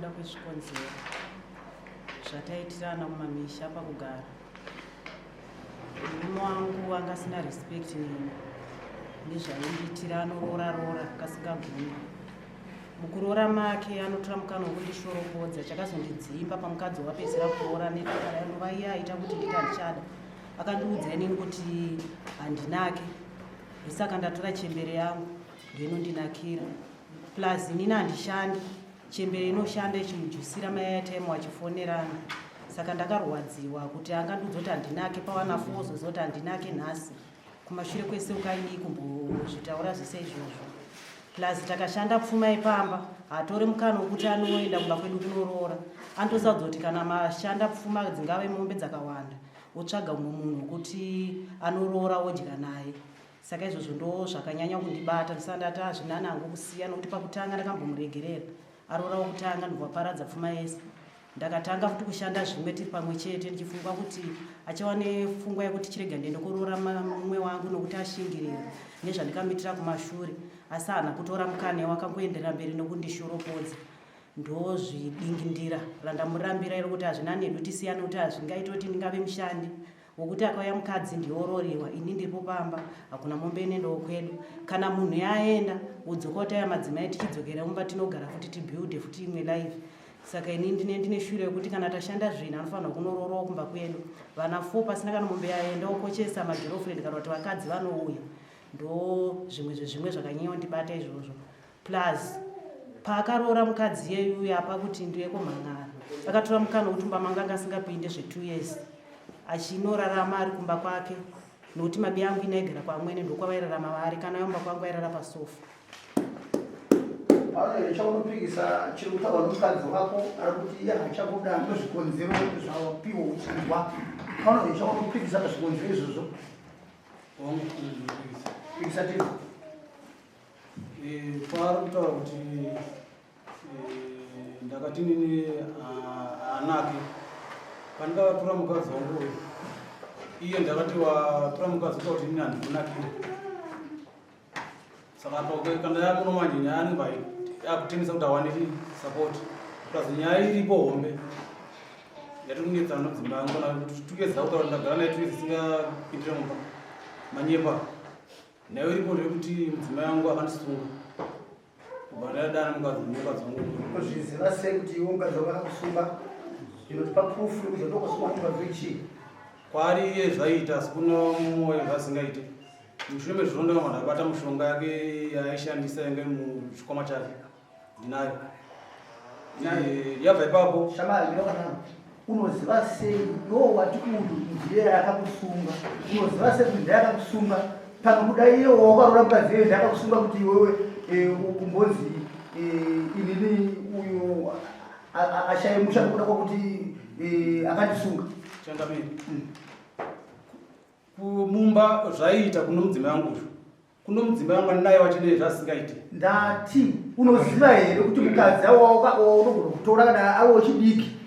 nekuda kwezvikonzero zvataitirana mumamisha pakugara. Murume wangu anga asina respect neni nezvaindiitira, anoroora roora kasingagumi. Mukuroora make anotora mukana wekundishoropodza, chakazondidzimba pamukadzi wapedzisira kuroora neanova iye aita kuti nditi handichada. Akandiudza inini kuti handinake, ndosaka ndatora chembere yangu ndoinondinakira. Plus inini handishandi, chembere inoshanda ichimujusira maairtime achifonerana. Saka ndakarwadziwa kuti angandiudza kuti handinake pawana four, zoziva kuti handinake nhasi. Kumashure kwese ukaidii kumbozvitaura zvese izvozvo? Plus takashanda pfuma yepamba, haatore mukana wekuti anoenda kumba kwedu kunoroora. Anotosaudza kuti kana mashanda pfuma, dzingave mombe dzakawanda, wotsvaga umwe munhu wekuti anoroora wodya naye. Saka izvozvo ndo zvakanyanya kundibata, ndisati ndati hazvinani hangu kusiya, nokuti pakutanga ndakambomuregerera aroora wokutanga, ndobva paradza pfuma yese. Ndakatanga futi kushanda zvimwe tiri pamwe chete, ndichifunga kuti achava nepfungwa yekuti chirega ndiende kuroora mumwe wangu nokuti ashingirira nezvandikamuitira kumashure. Asi haana kutora mukana, wakangoenderera mberi nokundishoropodza. Ndozvidingindira randamurambira iro kuti hazvina nedu, tisiyane, kuti hazvingaiti kuti ndingave mushandi wokuti akauya mukadzi ndiororiwa, ini ndiripo pamba, hakuna mombe inoendawo kwedu. Kana munhu yaenda wodzoka taya madzimai tichidzokera mumba, tinogara futi, tibuilde futi imwe life. Saka ini ndine shure yekuti kana tashanda zvinhu, anofanirwa kunororawo kumba kwedu. Vana four pasina kana mombe yaenda, okochesa magirlfriend kana kuti vakadzi vanouya. Ndo zvimwe zvezvimwe zvakanyanya kundibata izvozvo. Plus paakaroora mukadzi yeyuya apa kuti ndiye kumhan'ara, akatora mukana wekuti mumba manga anga asingapinde zve2 years, achinorarama ari kumba kwake, nokuti mabi angu inaigara kwamwene, ndokwavairarama vari. Kana yomba kwangu airara pasofa. Pane here chaunopikisa chiri kutaurwa nomukadzi wako? Ari kuti iye hachakuda nezvikonzero zvawapiwa uchinzwa. Pane here chaunopikisa pazvikonzero izvozvo? Wangu, ndinopikisa. Pikisa tiri. Paari kutaura kuti ndakati nini haanake pandakatora mukadzi wangu uyu, iye ndakati watora mukadzi kuta kuti nini handikunakire. Saka apa kana yamuno manje, nyaya anenge akutengesa kuti awane support. Plus nyaya iripo hombe yatikunetsana nomudzimai wangu, kana kuti tukeza kutaura ndagara naye 2 years isingapindire mumba, manyepa. Nayo iripo ndeyekuti mudzimai wangu akandisunga kubva ndadana mukadzi wangu. Unozviziva sei kuti iwe mukadzi wako akakusunga? Inotipa proof yekuti ndokusunga mukadzi wechii? Kwaari iye zvaiita, asi kuna mumwe zvasingaite. Mushure mezvino ndakabva ndabata mushonga yake yaaishandisa, yanga iri muchikwama chake, ndinayo. Yabva ipapo. Shamari ndinokanana, unoziva sei iwo wati uyu ndiye akakusunga? Unoziva sei kuti ndiye akakusunga? Panobuda iye wawakaroora mukadzi iye ndiye akakusunga, kuti iwewe umbonzi inini uyu ashaye musha nokuda kwakuti akandisunga? Changamire, kumumba zvaiita kuno mudzimai wangu uyu, kuno mudzimai wangu andinaye wachine zvasingaiti. Ndati unoziva here kuti mukadzi waunogona kutora kana ari wechidiki,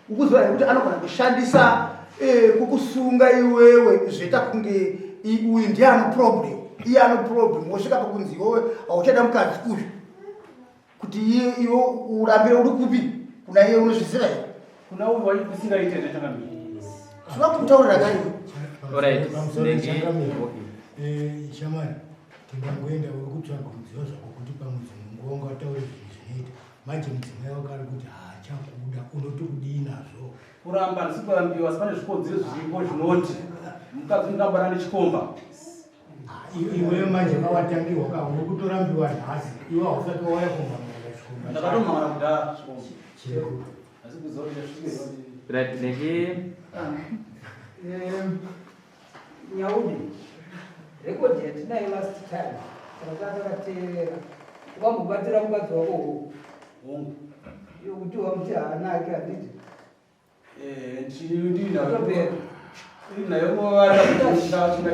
ukuziva here kuti anogona kushandisa kukusunga iwewe, zvoita kunge uyu ndiye ano problem, iye ano problem, wosvika pakunzi iwewe hauchada mukadzi uyu, kuti iye iwe urambire uri kupi kuna iye? Unozviziva here? Kuna uyu waikusingaite here, changamire? Zvinoda kutaurira kaiwe. Alright, Pamusoro, Changamire. Shamwari, tingangoenda uri kutsvaga kuziva zvako kuti pamwe dzimwe nguva ungataure zvinhu zvinoita. Manje mudzimai wako ari kuti haachakuda, unoti kudii nazvo? Kuramba handisi kurambiwa, asi pane zvikonzero zviripo zvinoti mukadzi ndingabara nechikomba. Ah, iwewe manje kawatangiwa ka, uri kutorambiwa nhasi, iwe hausati wauya kumhan'ara chikomba. Ndakatomhan'ara kudhara chikomba. Cheko. Asi kuziva kuti chasvike. Right, ndenge Nyaude, rekodhi yatinayo last time, kana taa takateerera, wambobatira mukadzi wako huku Hongu. yokuti wamuti haanake, handiti? Ndinayo.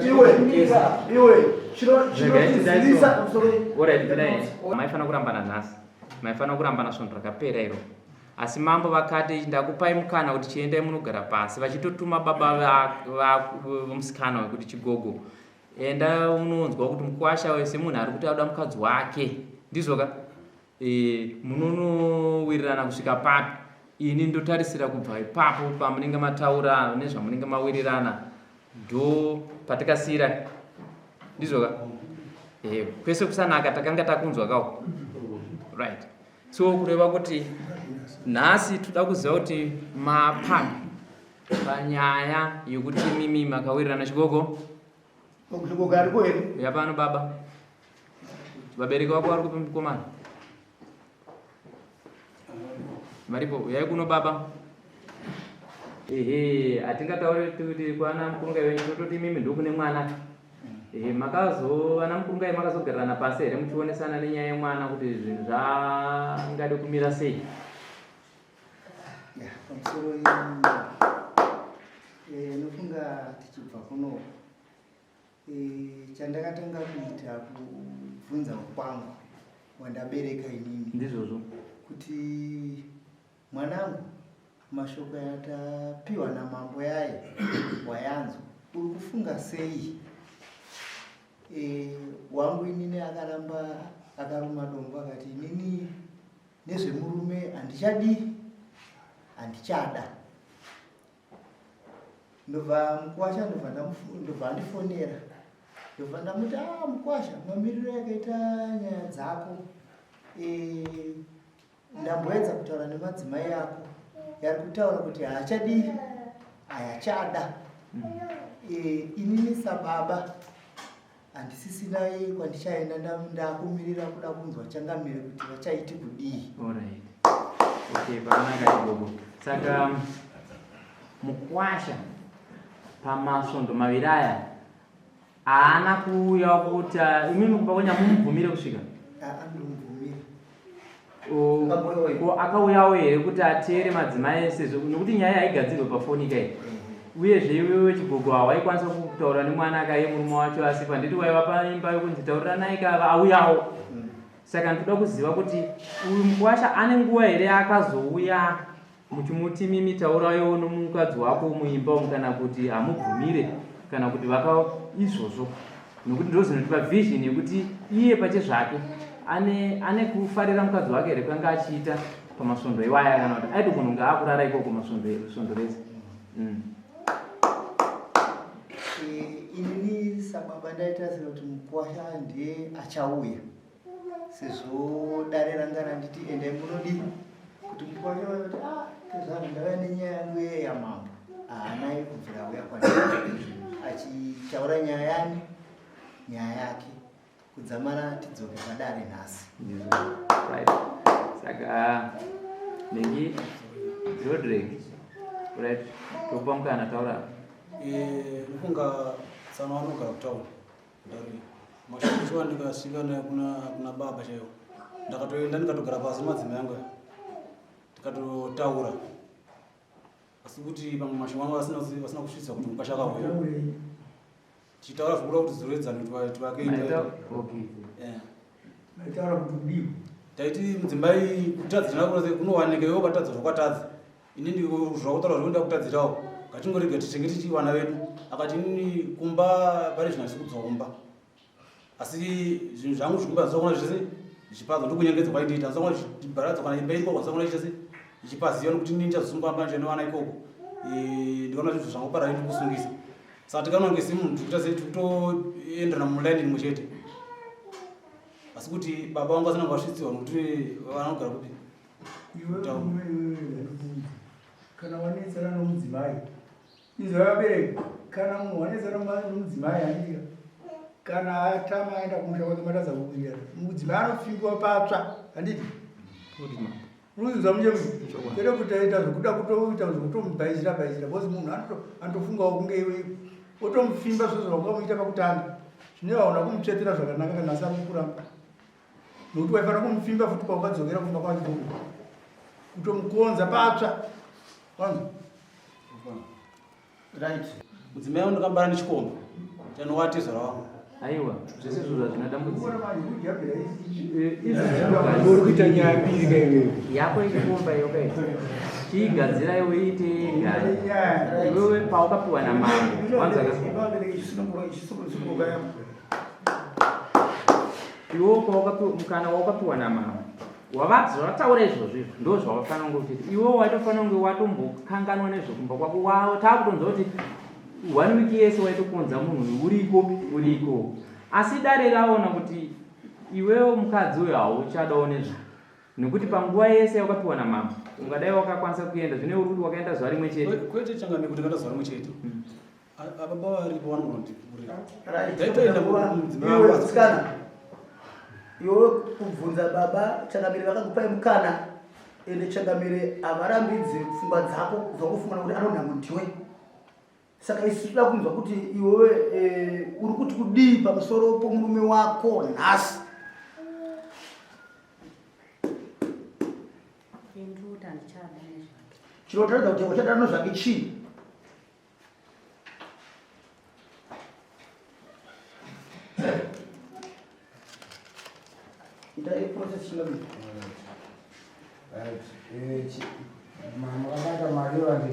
Iwe iwe, chinotizivisa pamusoro. Alright, ndinai. Maifanira kurambana nhasi, maifanira kurambana svondo rakapera iro, asi mambo vakati ndakupai mukana kuti chiendai munogara pasi, vachitotuma baba vomusikana wekuti chigogo, enda unonzwa kuti mukwasha wese munhu ari kuti auda mukadzi wake, ndizvo ka? E, munonowirirana kusvika papi ini ndotarisira kubva ipapo pamunenge mataura nezvamunenge mawirirana ndo patikasiyira ndizvoka e, kwese kusanaka takanga takunzwa kawo right so kureva kuti nhasi toda kuziva kuti mapapi panyaya yekuti mimi makawirirana chigogo Chigogo ariko here uya pano baba vabereki vako vari kupi mukomana varipo uyai kuno baba ehe hatingatauri kuti kwana mukurungai wenyu tototi imimi ndokune mwana ehe makazo vana mukurungai makazogarirana pasi here muchionesana nenyaya yemwana kuti zvinhu zvangade kumira sei pamusoro eh, nofunga tichibva kuno eh, chandakatanga kuita kubvunza kwangu wandabereka inini ndizvozvo kuti mwanangu mashoko yatapiwa namambo yaye wayanzwa uri kufunga sei e, wangu inini akaramba akaruma dombo akati inini nezvemurume handichadii handichada ndobva mukwasha ndobva ndobva andifonera ndobva ndamuti a ah, mukwasha mamiriro yakaita nyaya dzako e, ndamboedza kutaura nemadzimai ako yari kutaura kuti haachadii hayachada mm. e, inini sababa handisisina kwandichaenda ndakumirira kuda kunzwa changamire kuti vachaiti kudii. Alright. Okay, pakanaka chigogo. Saka mukwasha pamasvondo maviri aya haana kuuya kuti ah, imimi kumba kwenyu hamumubvumire kusvika? Andomubvumira. Ko akauyawo here kuti ateere madzimai sezvo nokuti nyaya haigadzirwe pafoni kai uyezve iwewe chigogo hawaikwanisa kutaura nemwana akaiye murume wacho asi panditi waiva paimba yokunzi tauriranai kava auyawo saka ndinoda kuziva kuti uyu mukuwasha ane nguva here akazouya Muchimuti mimi taurayo nomukadzi wako muimba umu kana kuti hamubvumire kana kuti vaka izvozvo nokuti ndozvinotipa vision yekuti iye pachezvake ane ane kufarira mukadzi wake here kwanga achiita pamasvondo iwaya kana kuti aitogona kunge akurara ikoko masvondo svondo rese mm. Eh, inini sababa ndaita sekuti mukwasha ndiye achauya sezvo dare ranga randiti endai munodii kuti mukwasha wayo kuti ah tezvaro ndauya nenyaya yangu iye yamambo haanai kubvira auya kwandiri achitaura nyaya yani nyaya yake kudzamara tidzoke padare nhasi right saka nengi rodrek right tokupa mukana taura eh, ndofunga tsano anogara kutaura Ndari mashoko shuwa ndikasvika nayo kuna kuna baba chaiwo ndakatoenda ndikatogara pasi madzimai angu aya tikatotaura asi kuti pamwe mashoko angu asina asina kusvitsa kuti mukasha akauya tichitaura zvekuda kuti dzoredzani tivake imba okay yeah. Maitaura kuti kudii? Taiti mudzimai kutadzirana kunowanika iwe ukatadza zvakwatadza ini zvakutaura zvekuenda kutadzirawo ngatingorega tichengete chii vana vedu akati inini kumba pari zvino handisi kudzoka kumba asi zvinhu zvangu zvikumba zvisakona zvese zvichipaza ndokunyengedza kwaindiita ndisakona zvichibaradza kana imba iriko ndisakona ichese ichipaziva nokuti inini ndichazosungwa manje nevana ikoko ndikaona zvinhu zvangu parari ndikusungisa saka tikaona kunge semunhu tikuita sei tikutoenderana mulaini rimwe chete asi kuti baba vangu vasina kuvasvitsiwa nokuti vanogara kupi Iwe murume iwewe ndandikuudza kana wanetsana nomudzimai izwa vabereki kana munhu wanetsana nomudzimai handitika kana atama aenda kumusha kwake matadza kuwirirana mudzimai anopfingwa patsva handiti unozinzwa mushe kwete kuti aita zvekuda kutoita zvekutomubhaizira bhaizira bcause munhu anotofungawo kunge iwe otomupfimba zvozvo zvaungamuita pakutanga zvine vaona kumutsvetera zvakanaka kana asari kukuramba nokuti waifanira kumupfimba futi paukadzokera kumba kwake ikoko kutomukonza patsva wanzwa right mudzimai wangu ndakabara nechikomba chanowatezvara wangu aiwa zvese izvozvo hazvina dambudziko uri kuita nyaya mbiri ka iwewe yako yechikomba iyo kai chiigadzira iwe iite yega iwewe paukapiwa namambo wanzwa iwe mukana waukapiwa namambo Wavataura izvozvo izvo ndo zvavafanira kunge uchiita. Iwewe waitofanira kunge watombokanganwa nezvekumba kwako. Takutonzwa kuti one week yese waitokonza munhu uyu uriko uriko. Asi dare raona kuti iwewe mukadzi uyu hauchadawo nezvake. Nekuti panguva yese yawakapiwa namambo ungadai wakakwanisa kuenda zvino uri kuti wakaenda zuva rimwe chete. Kwete changamire kuti ndakaenda zuva rimwe chete. Ababa varipo vanogona kundipurira. Ndaitoenda kumudzimai wangu. Musikana iwe kubvunza baba changamire vakakupai mukana ende changamire havarambidzi pfungwa dzako dzakufunga kuti anonhamo ndiwe saka isu toda kunzwa kuti iwewe eh, uri kuti kudii pamusoro pomurume wako nhasi chinotaridza kuti uchada nezvake chii Itai process chingabi. Right. Eh, mama vakata mari vati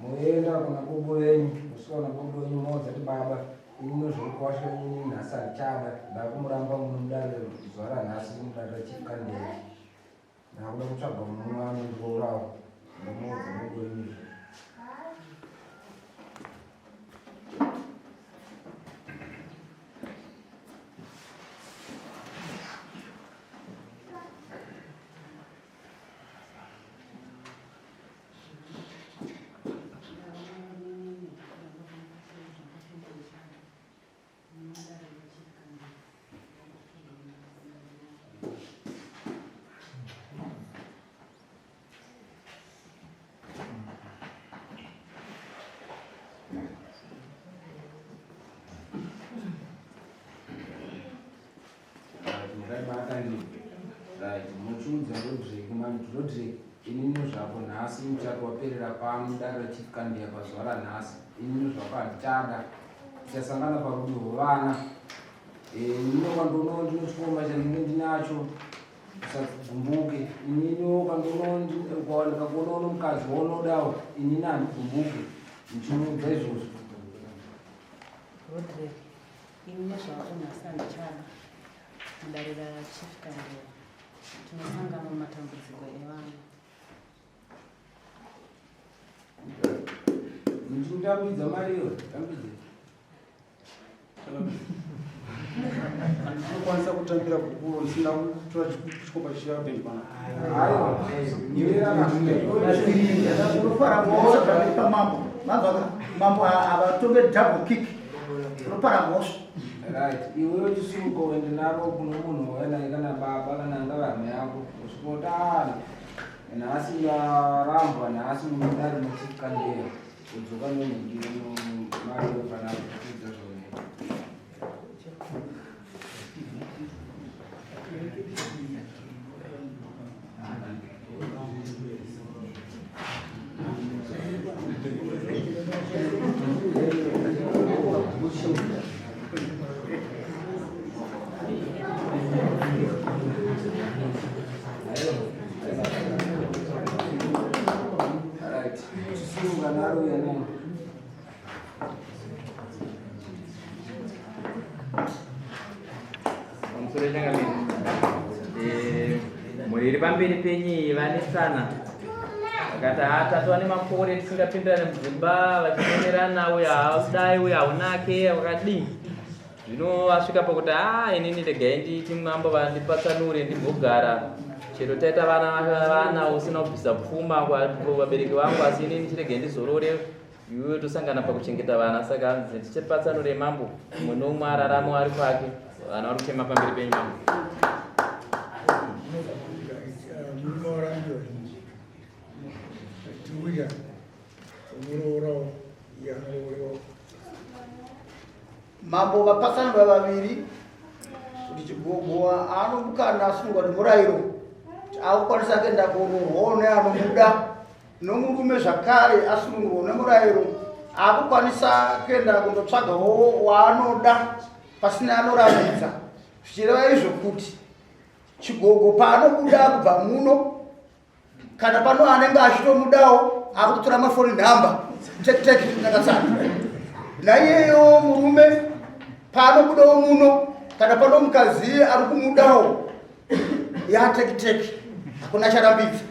moenda kuna bobo venyu musika kuna bobo venyu moudza kuti baba ini nozvokukwasha ini nhasi handichada ndakumuramba muno mudare zuva ranhasi mudare rachikandei ndakuda kutsvaga mumwe anondirorawo ndomuudza bobo venyu izvo Right, muchiudza Rodrick manje Rodrick inini zvako nhasi muchato waperera pano dare rachief Kandiya pazuva ranhasi inini zvako handichada tichasangana parudo rwevana eh, inini kwandono ndinochikomba chandinge ndinacho usagumbuke inini kwandono ndikakuonawo mukadzi waunodawo inini handigumbuke ndichimuudza izvozvo Rodrick Ini nezvako nhasi handichada mudare raChief Kandera. Tinosangana mumatambudziko evana. Ndichitambidza mari iyo, tambidze. Ndinokwanisa kutambira gupuro ndisina kutora chikomba chiya bhenji pana. Aiwa. Unofara mhosva pamberi pamambo. Manzwa mambo havatonge double kick. Unopara mhosva. Right. Iwe uchisuka uende naro kuno munhu wauya naye kana baba kana angava hama yako usvikotana nhasi ndarambwa nhasi mudare machikandeya udzoka nenhingi mari yofanana kuudza zvaunoita. Right. Chisunga naro yana. Pamusoro changamire. Eh, mhuri iri pamberi penyu iyi vanetsana vakati haa tatova nemakore tisingapindirane mudzimba vachionerana uyo haudai uyo haunake wakadii zvino vasvika pakuti haa inini regai nditi mambo vandipatsanure ndimbogara chero taita vana vana usina kubvisa pfuma kuvabereki vangu asi inini chiregai ndizorore Iwewe tosangana pakuchengeta vana saka hanzi tichipatsanure mambo mumwe noumwe araramo ari kwake vana vari kuchema pamberi penyu mambo. Murume warambiwa tiuya unoroораwo iye anororewawo. Mambo vapatsanura vaviri kuti Chigogo anomukana asungwa nemurayiro kuti akukwanisa kuenda kuroorwawo neanomuda Nomurume zvakare asunungurwa nemurayiro akukwanisa kuenda kundotsvagawo waanoda pasina anorambidza zvichireva izvo kuti Chigogo paanobuda kubva muno kana pano anenge achitomudawo akutotora mafoni nhamba tektek ndakatsana naiyeyo murume paanobudawo muno kana pano mukadzi ari kumudawo yatekiteki. Hakuna charambidza.